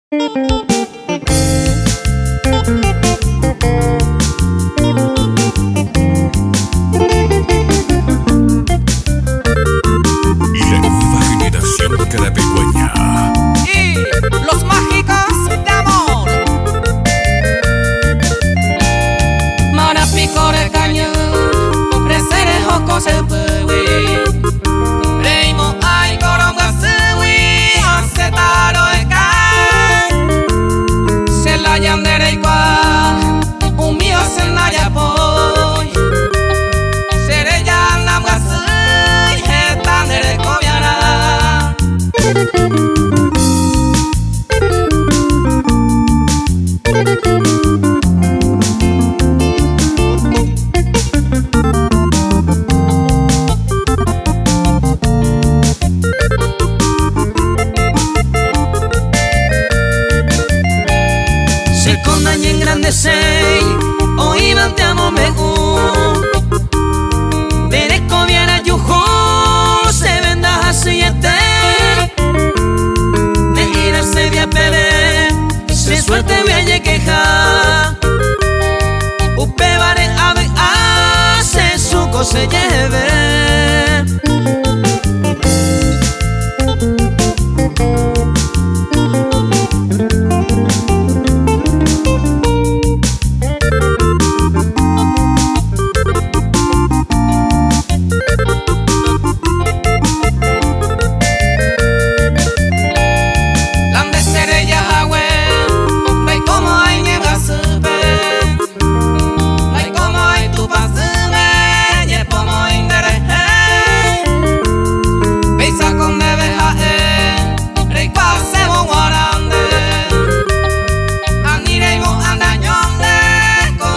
Y la nueva generación carapegueña. Y los mágicos de amor. Marapico de caño, resere joko se Reimo ay coronga suwi, acetaro e Se la yandere igual, un mío se naya poi. Sere ya namga sui, hetanere cobiara. Se condaña en grande sei, o iban te amo me Dereko viera yujo, se venda así este. De ir se via pebe, se suerte me halle queja. Upe vare ave hace su se lleve. Anireimo andañonde, ko